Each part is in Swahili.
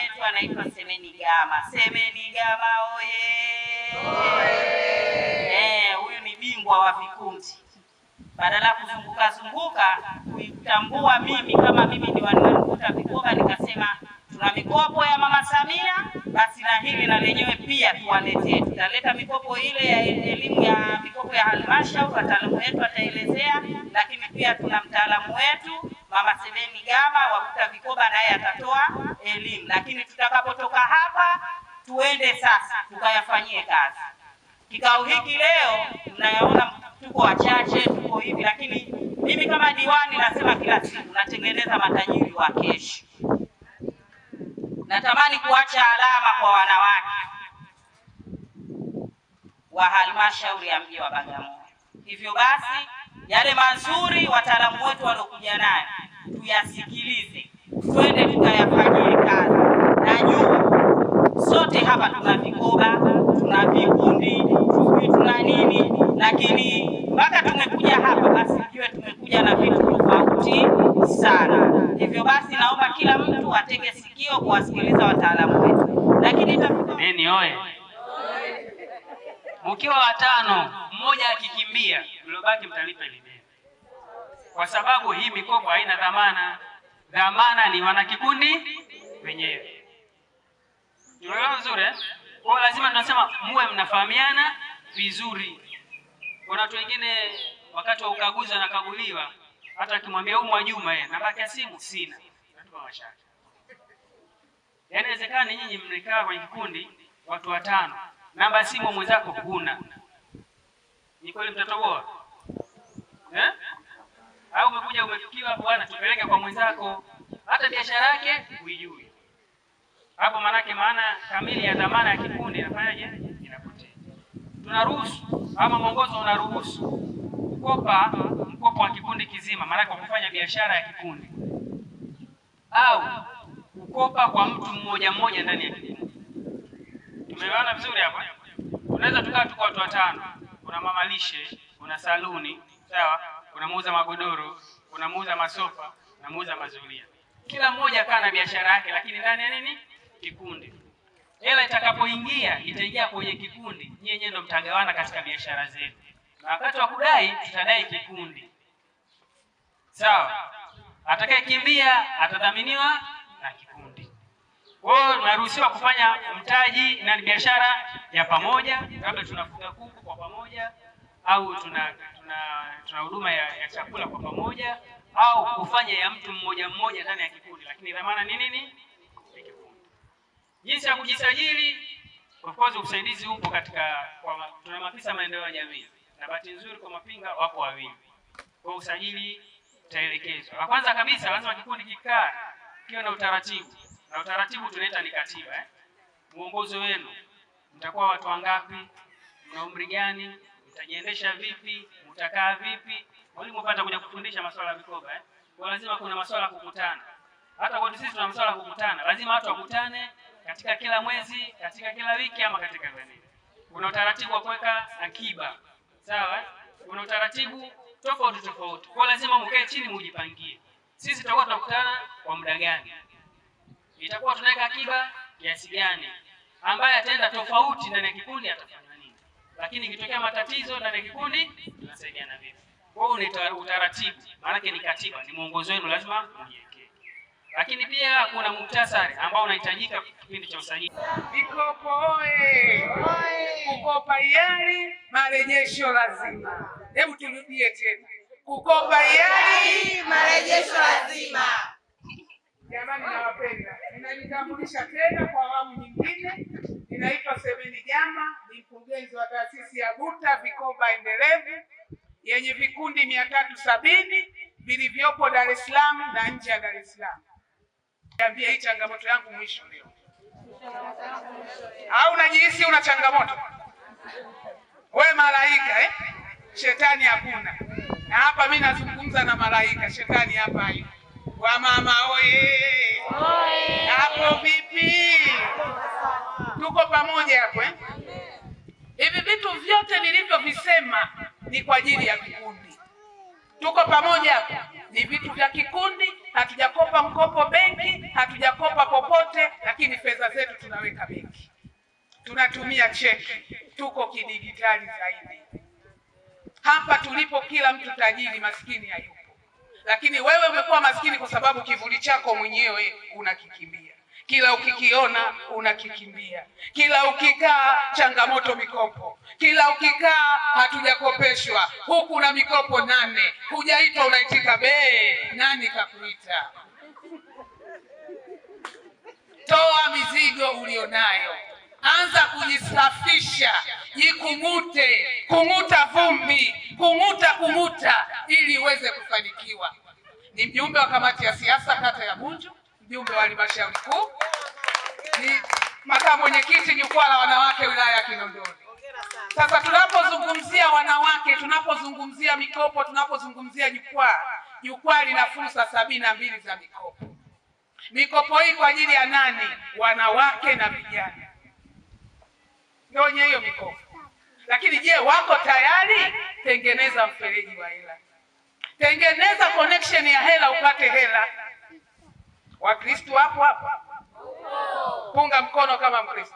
yetu anaitwa Semeni Gama. Semeni Gama oye! Huyu ni bingwa wa vikundi. Badala kuzunguka zunguka kuitambua mimi kama mimi ni wanakuta vikoba, nikasema tuna mikopo ya Mama Samia, basi na hili na lenyewe pia tuwaletee. Tutaleta mikopo ile ya elimu ya mikopo ya halmashauri, wataalamu wetu ataelezea, lakini pia tuna mtaalamu wetu Mama Semeni Gama wa Buta Vikoba, naye atatoa elimu. Lakini tutakapotoka hapa tuende sasa tukayafanyie kazi. Kikao hiki leo mnayaona tuko wachache, tuko hivi, lakini mimi kama diwani nasema kila siku natengeneza matajiri wa kesho. Natamani kuacha alama kwa wanawake wa halmashauri ya mji wa Bagamoyo. Hivyo basi yale mazuri wataalamu wetu waliokuja nayo tuyasikilize, twende tukayafanyie kazi. Najua sote hapa tuna vikoba, tuna vikundi, tuna nini, lakini mpaka tumekuja hapa basi kiwe tumekuja na vitu tofauti sana. Hivyo basi naomba kila mtu atege sikio kuwasikiliza wataalamu wetu. Lakini nini oye? Mkiwa watano, mmoja akikimbia, mliobaki mtalipa ile deni. Kwa sababu hii mikopo haina dhamana. Dhamana ni wanakikundi wenyewe. Tunaelewa vizuri eh? Kwa lazima tunasema muwe mnafahamiana vizuri. Kuna watu wengine wakati wa ukaguzi wanakaguliwa, hata akimwambia huyu Mwajuma yeye namba yake ya simu sina, natupa mashaka. Yaani inawezekana nyinyi mmekaa kwenye kikundi watu watano, namba ya simu mwenzako huna. Ni kweli mtatoboa? Eh? Au umekuja umefikiwa bwana tupeleke kwa mwenzako, hata biashara yake huijui. Hapo manake maana kamili ya dhamana ya kikundi inafanyaje? Inapotea. Tunaruhusu ama mwongozo unaruhusu kukopa mkopo wa kikundi kizima, maana kwa kufanya biashara ya kikundi, au kukopa kwa mtu mmoja mmoja ndani ya kikundi. Tumeelewana vizuri hapa? Unaweza tukaa tuko watu watano, kuna mama lishe, kuna saluni, sawa, kuna muuza magodoro, kuna muuza masofa, kuna muuza mazulia. Kila mmoja kaa na biashara yake, lakini ndani ya nini? Kikundi. Hela itakapoingia itaingia kwenye kikundi, nyinyi ndio mtagawana katika biashara zenu. Na wakati wa kudai tutadai kikundi. Sawa? Atakayekimbia atadhaminiwa na kikundi. Kwa hiyo tunaruhusiwa kufanya mtaji na biashara ya pamoja, labda tunafuga kuku kwa pamoja, au tuna huduma ya chakula kwa pamoja, au kufanya ya mtu mmoja mmoja ndani ya kikundi, lakini dhamana ni nini? Ni kikundi. Jinsi ya kujisajili, of course usaidizi upo katika tuna maafisa maendeleo ya jamii, na bahati nzuri kwa Mapinga wapo wawili. Kwa usajili utaelekezwa. La kwanza kabisa lazima kikundi kikae kiwe na utaratibu. Na utaratibu tunaita ni katiba, eh? Muongozo wenu, mtakuwa watu wangapi, mna umri gani, mtajiendesha vipi, mtakaa vipi. Mwalimu hapa kuja kufundisha masuala ya vikoba, eh? Kwa lazima kuna masuala kukutana. Hata kwa sisi tuna masuala kukutana, lazima watu wakutane katika kila mwezi, katika kila wiki ama katika nini. Kuna utaratibu wa kuweka akiba. Sawa? Kuna utaratibu tofauti tofauti. Kwa lazima mkae chini mujipangie. Sisi tutakuwa tunakutana kwa muda gani? Itakuwa tunaweka akiba kiasi gani? Ambaye ataenda tofauti ndani ya kikundi atafanya nini? Lakini ikitokea matatizo ndani ya kikundi tunasaidiana vipi? Kwa hiyo ni utaratibu, maana ni katiba, ni mwongozo wenu lazima mjiwekee. Lakini pia kuna muhtasari ambao unahitajika kipindi cha usajili. Mikopo oye! Kukopa hiari, marejesho lazima. Hebu turudie tena. Kukopa hiari, marejesho lazima. Jamani, nawapenda. Ninajitambulisha tena kwa awamu nyingine. Ninaitwa Semeni Gama, ni mkurugenzi wa taasisi ya Buta Vikoba Endelevu yenye vikundi 370 vilivyopo Dar es Salaam na nje ya Dar es Salaam. Niambie hii changamoto yangu mwisho leo. Au unajihisi una changamoto? Wewe malaika, eh? Shetani hakuna. Na hapa mimi nazungumza na malaika, shetani hapa hayupo. Wa mama oye! Hapo vipi? Tuko pamoja hapo, eh? Hivi vitu vyote nilivyovisema ni kwa ajili ya vikundi. Tuko pamoja hapo. Ni vitu vya kikundi hatujakopa mkopo benki, hatujakopa popote, lakini fedha zetu tunaweka benki, tunatumia cheki, tuko kidigitali zaidi. Hapa tulipo kila mtu tajiri, maskini hayupo. Lakini wewe umekuwa maskini kwa sababu kivuli chako mwenyewe unakikimbia. Kila ukikiona unakikimbia, kila ukikaa changamoto mikopo, kila ukikaa hatujakopeshwa, huku na mikopo 8, hujaitwa unaitika bee, nani kakuita? Toa mizigo ulionayo, anza kujisafisha, jikungute, kunguta vumbi, kunguta ili uweze kufanikiwa. Ni mjumbe wa kamati ya siasa kata ya Bunju, mjumbe wa halmashauri kuu, ni makamu mwenyekiti jukwaa la wanawake wilaya ya Kinondoni. Sasa tunapozungumzia wanawake, tunapozungumzia mikopo, tunapozungumzia jukwaa, jukwaa lina fursa 72 za mikopo. Mikopo hii kwa ajili ya nani? Wanawake na vijana ndio wenye hiyo mikopo. Lakini je, wako tayari? Tengeneza mfereji wa hela, tengeneza connection ya hela upate hela. Wakristo hapo hapa, punga mkono kama Mkristo.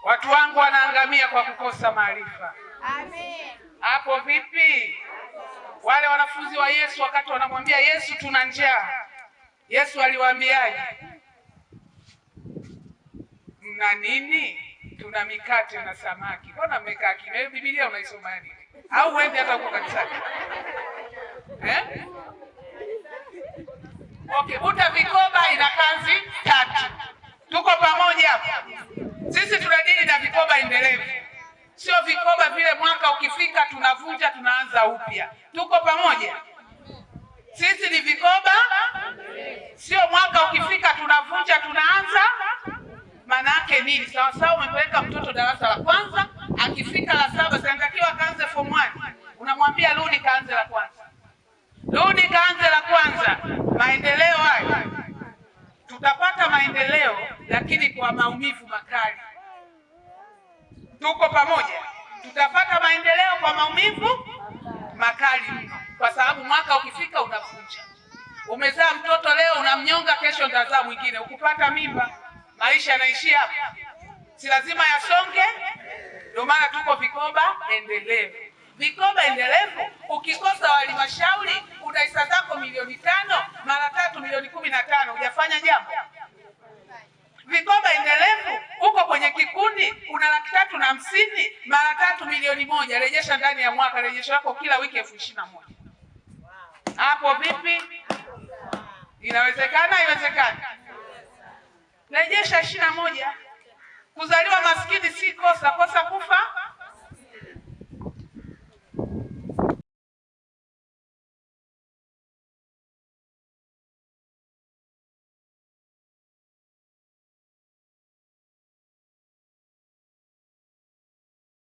Watu wangu wanaangamia kwa kukosa maarifa. Amen. Hapo vipi? Wale wanafunzi wa Yesu wakati wanamwambia Yesu tuna njaa, Yesu aliwaambiaje? Mna nini? Tuna mikate na samaki. Mbona mmekaa kimya? Biblia unaisoma nini? Au uende hata huko kanisani? Eh? Okay, Buta Vikoba ina kazi 3. Tuko pamoja hapo. Sisi tunadili na vikoba endelevu. Sio vikoba vile mwaka ukifika tunavunja tunaanza upya. Tuko pamoja? Sisi ni vikoba, sio mwaka ukifika tunavunja tunaanza. Maana yake nini? Sawa sawa umepeleka mtoto darasa la kwanza, akifika la 7 anatakiwa kaanze form 1. Unamwambia rudi kaanze la kwanza. Rudi kaanze la kwanza. Maendeleo hayo. Tutapata maendeleo lakini kwa maumivu makali. Tuko pamoja? Tutapata maendeleo kwa maumivu makali mno, kwa sababu mwaka ukifika unavunja. Umezaa mtoto leo unamnyonga, kesho ndazaa mwingine. Ukupata mimba, maisha yanaishia hapo. Si lazima yasonge? Ndio maana tuko vikoba endelevu. Vikoba endelevu, ukikosa halmashauri unaisa zako milioni 5 mara 3 milioni 15, hujafanya jambo. Vikoba endelevu, uko kwenye kikundi una 350,000 mara 3 milioni 1, rejesha ndani ya mwaka, rejesho lako kila wiki 21,000. Hapo vipi? Inawezekana? Inawezekana. Rejesha 21. Kuzaliwa maskini si kosa, kosa